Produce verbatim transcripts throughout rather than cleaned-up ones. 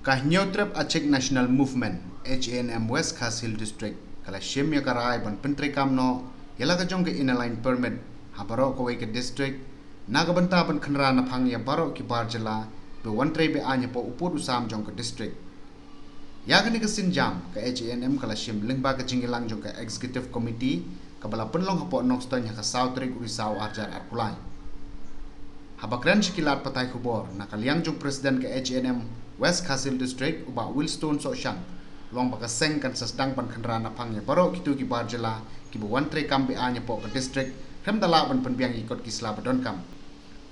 Ka Hynñiewtrep Achik National Movement, H A N M, West Khasi Hills District ka la shim ïa ka rai ban pyntreikam noh ïa la ka jong ka Inner Line Permit ha baroh kawei ka district, na ka bynta ban khynra naphang ïa baroh ki bar jylla ba wan trei be-aiñ hapoh u pud u sam jong ka district. Ïa kane ka sienjam ka H A N M ka la shim lyngba ka jingïalang jong ka Executive Committee kaba la pynlong hapoh Nongstoiñ ha ka saw tarik u Risaw arhajar arphew lai. Haba kren sha ki lad pathai khubor na ka liang jong President ka H A N M West Khasi Hills District, u Bah Wilstone Sohshang, u ong ba ka seng kan sa sdang ban khynra naphang ïa baroh kito ki bar jylla kiba wan treikam be-aiñ hapoh ka district, khlem da lah ban pynbiang ïa ki kot ki sla ba donkam.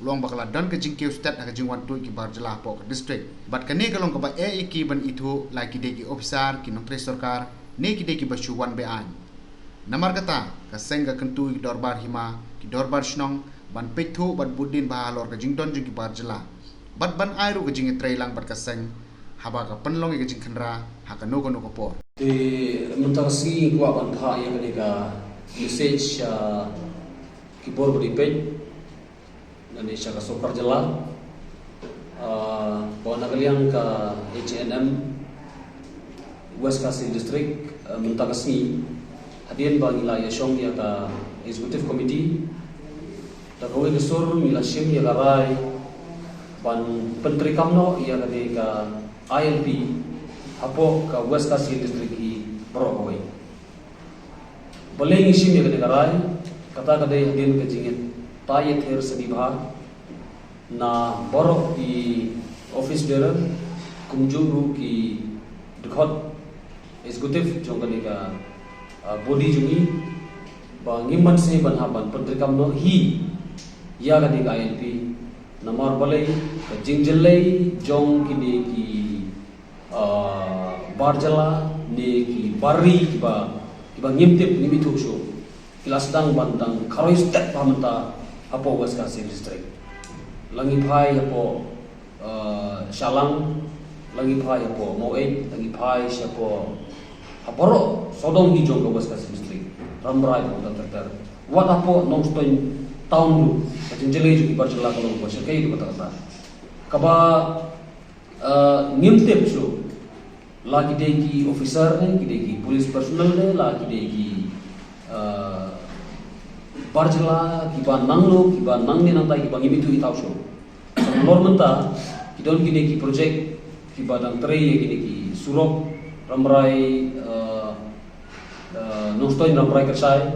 U ong ba ka la don ka jingkiew stet ha ka jingwan tuid ki bar jylla hapoh ka district. Bad kane ka long kaba eh ïa ki ban ithuh la ki dei ki ophisar, ki nongtrei sorkar ne ki dei kiba shu wan be-aiñ. Namar kata ka seng ka kyntu ïa ki dorbar hima, ki dorbar shnong ban peit thuh bad bud dien bha halor ka jingdon jong ki bar jylla bad ban ai ruh ka jingïatreilang bad ka seng haba ka pynlong ïa ka jingkhynra ha kano kano ka por. Te mynta ka sngi kwah ban phah ïa kane ka message sha ki bor ba dei peit lane sha ka sorkar jylla, ah, ba na ka liang ka H A N M West Khasi District, ah, mynta ka sngi hadien ba ngi la ïashong ïa ka Executive Committee, da kawei ka sur ngi la shim ïa ka rai ban pyntreikam noh ïa kane ka I L P hapoh ka West Khasi District hi baroh kawei. Balei ngi shim ïa kane ka rai? Kata ka dei hadien ka jingïatai ïather sngewbha na baroh ki office bearer kumjuh ruh ki dkhot executive jong kane ka, ah, body jong ngi ba ngim banse ban hap ban pyntreikam noh hi ïa kane ka I L P. Namar balei? Ka jingjyllei jong kine ki ah, bar jylla ne ki bar ri kiba, kiba ngim tip, ngim ithuh shuh, ki la sdang ban dang kharoi stet bha mynta hapoh West Khasi District. La ngi phai hapoh, ah, Shillong, la ngi phai hapoh Maweit, la ngi phai shapoh ha baroh sawdong hi jong ka West Khasi District, Rambrai bad ter ter. Wat hapoh Nongstoiñ town ruh ka jingjyllei jong ki bar jylla ka long ba shakei ruh kata kata. Kaba ah, ngim tip shuh la ki dei ki officer ne, ki dei ki police personnel ne, la ki dei ki, ah, bar jylla kiba nangno, kiba nangne nangtai, kiba ngim ithuh ithaw shuh. Sa nalor mynta ki don kine ki project kiba dang trei ïa kine ki surok Rambrai, ah, ah, Nongstoiñ Rambrai Kyrshai,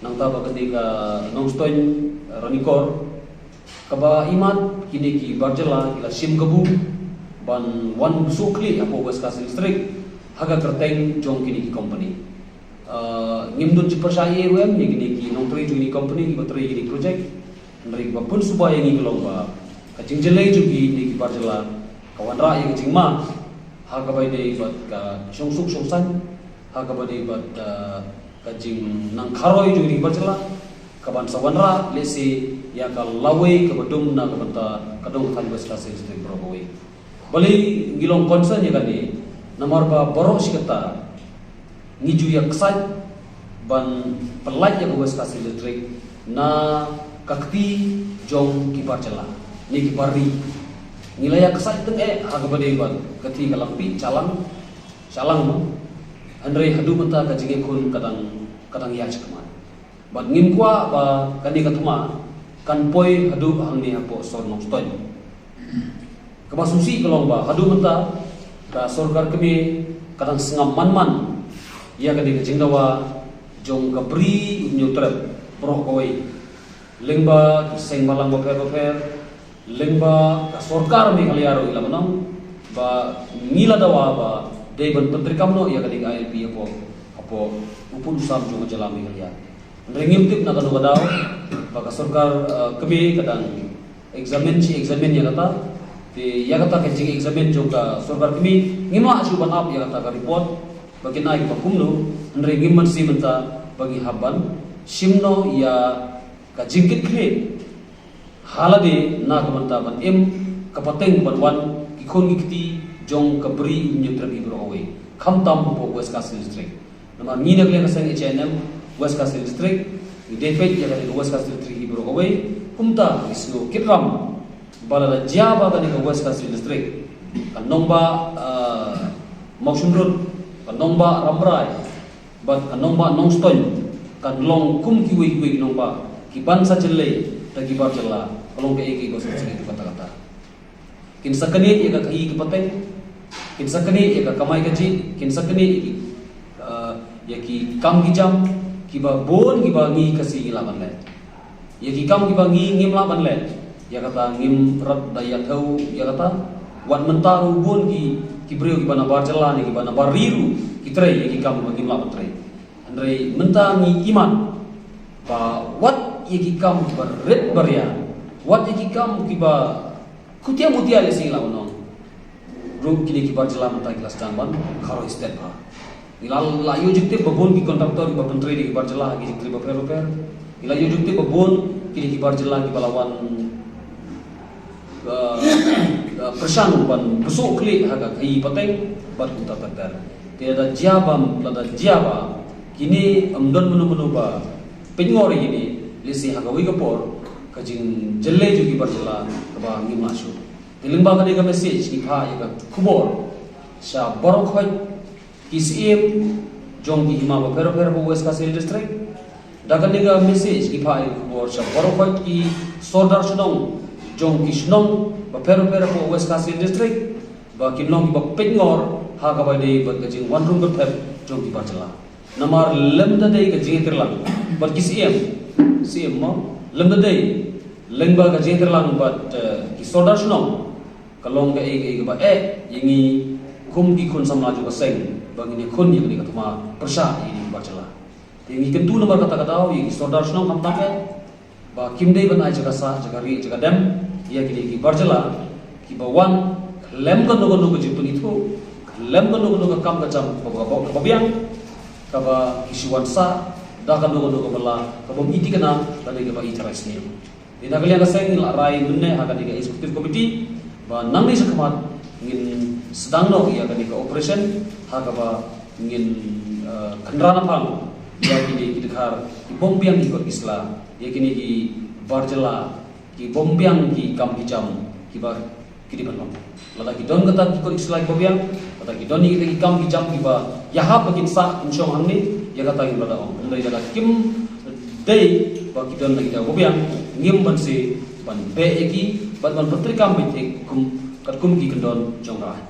nangta ba kane ka Nongstoiñ, ah, Ranikor. Kaba imat kine ki bar jylla ki la shim kabu ban wan bsut khlieh hapoh West Khasi District ha ka kyrteng jong kine ki company. Ah, ngim don jingpyrshah ei ruh em ïa kine ki nongtrei jong kine ki company kiba trei kine ki project. Hynrei kaba pynsuba ïa ngi ka long ba ka jingjyllei jong kine ki bar jylla ka wanrah ïa ka jingma ha kaba ïadei bad ka shongsuk shongsaiñ, ha kaba ïadei bad, ah, ka jingnang kharoi jong kine ki bar jylla. Kaban sa wanrah lehse ïa ka lawei kaba dum na ka bynta ka dong ka thaiñ West Khasi Hills District baroh kawei. Balei ngi long concern ïa kane? Namar ba baroh shi katta ngi ju ïa ksaid ban pyllait ïa ka West Khasi Hills District na ka kti jong ki bar jylla ne ki bar ri. Ngi la ïa ksaid tyngeh ha kaba ïadei bad ka kti ka Langpih, Shillong, Shillong mo. Hynrei haduh mynta ka jingïakhun ka dang, ka dang ïaid shakhmat. Bad ngim kwah ba kane ka thma kan poi haduh hangne hapoh sor Nongstoiñ. Kaba sngewsih ka long ba haduh mynta ka sorkar kmie ka dang sngap man man ïa kane ka jingdawa jong ka Bri U Hynñiewtrep baroh kawei. Lyngba ki seng balang bapher bapher, lyngba ka sorkar Meghalaya ruh i la ban ong ba ngi la dawa ba dei ban pyntreikam noh ïa kane ka I L P hapoh, hapoh u pud u sam jong ka jylla Meghalaya. Hynrei ngim tip na kano ka daw ba ka sorkar, eh, kmie ka dang examine shi examine ïa kata. Te ïa kata ka jingexamine jong ka sorkar kmie ngim lah shuh ban ap ïa kata ka report ba kin ai ba kumno. Hynrei ngim banse mynta ba ngi hap ban shim noh ïa ka jingkitkhlieh ha lade na ka bynta ban im ka pateng ban wan ki khun ki kti jong ka Bri U Hynñiewtrep hi baroh kawei, khamtam hapoh West Khasi District. Namar ngi na ka liang ka seng H A N M West Khasi District ngi dei peit ïa kane ka West Khasi District hi baroh kawei. Kumta ngi sngew kit ram ba lada jia ba kane ka West Khasi District ka nongbah, eh, Mawshynrut, ka nongbah Rambrai, bad ka nongbah Nongstoiñ, kan long kum kiwei kiwei ki nongbah ki ban sa jyllei da ki bar jylla, ka long kaei kaei ba sngewsih ïa ki katta katta. Kin sa knieh ïa ka khaïi ka pateng, kin sa knieh ïa ka kamai kajih, kin sa knieh ïa ki, eh, ïa ki kam ki jam kiba bun kiba ngi Khasi ngi lah ban leh. Ïa ki kam kiba ngi ngim lah ban leh, ïa kata ngim rat da ïa thew ïa kata. Wat mynta ruh bun ki, ki briew kiba na bar jylla ne kiba na bar ri ruh ki trei ïa ki kam kiba ngim lah ban trei. Hynrei mynta ngi imat ba wat ïa ki kam kiba rit ba ria, wat ïa ki kam kiba khutia mutia lehse ngi lah ban ong, ruh kine ki bar jylla mynta ki la sdang ban kharoi stet bha. Ngi la, la ïoh jingtip ba bun ki contractor kiba pyntrei da ki bar jylla ha ki jingtrei bapher bapher. Ngi la ïoh jingtip ba bun kine ki bar jylla kiba la wan, uh, uh, pyrshang ban bsuh khlieh ha ka khaïi pateng bad kumta ter ter. Te lada jia ba, lada jia ba kine ym don mano mano ba pynngor ïa kine, lehse ha kawei ka por ka jingjyllei jong ki bar jylla kaba ngim lah shuh. Te lyngba kane ka message ngi phah ïa ka khubor sha baroh khoit ki syiem jong ki hima bapher bapher hapoh West Khasi Hills District. Da kane ka message ngi phah ïa ka khubor sha baroh khoit ki sordar shnong jong ki shnong bapher bapher hapoh West Khasi Hills District, ba kin long kiba pynngor ha kaba ïadei bad ka jingwan rung kyrthep jong ki bar jylla. Namar lymda dei ka jingïatyrlang bad ki syiem, syiem mo, lymda dei lyngba ka jingïatyrlang bad, eh, ki sordar shnong, ka long kaei kaei kaba eh ïa ngi kum ki khun samla jong ka seng ba ngin ïakhun ïa kane ka thma pyrshah ïa kine ki bar jylla. Te ngi kyntu namar kata ka daw ïa ki sordar shnong khamtam eh ba kim dei ban ai jaka sah, jaka rieh, jaka dem ïa kine ki bar jylla kiba wan khlem kano kano ka jingpynithuh, khlem kano kano ka kam ka jam kaba, kaba, kaba biang, kaba ki shu wan sah da kano kano ka bynta kaba ym i thikna lane kaba i tharai sniew. Te na ka liang ka seng ngi la rai mynne ha kane ka executive committee ba nangne shakhmat ngin sdang noh ïa kane ka operation ha kaba ngin, eh, kynran naphang ïa kine ki dkhar ki bym biang ki kot ki sla, ïa kine ki bar jylla ki bym biang ki kam ki jam kiba ki dei ban long. Lada ki don kata ki kot ki sla kiba biang, lada ki don ïa kita ki kam ki jam kiba ïahap ba kin sah kin shong hangne, ïa kata ngim lah da ong. Hynrei lada kim dei ba ki don na kita ba biang, ngim banse ban beh ïa ki bad ban pyntreikam beit kum katkum ki kyndon jong ka aiñ.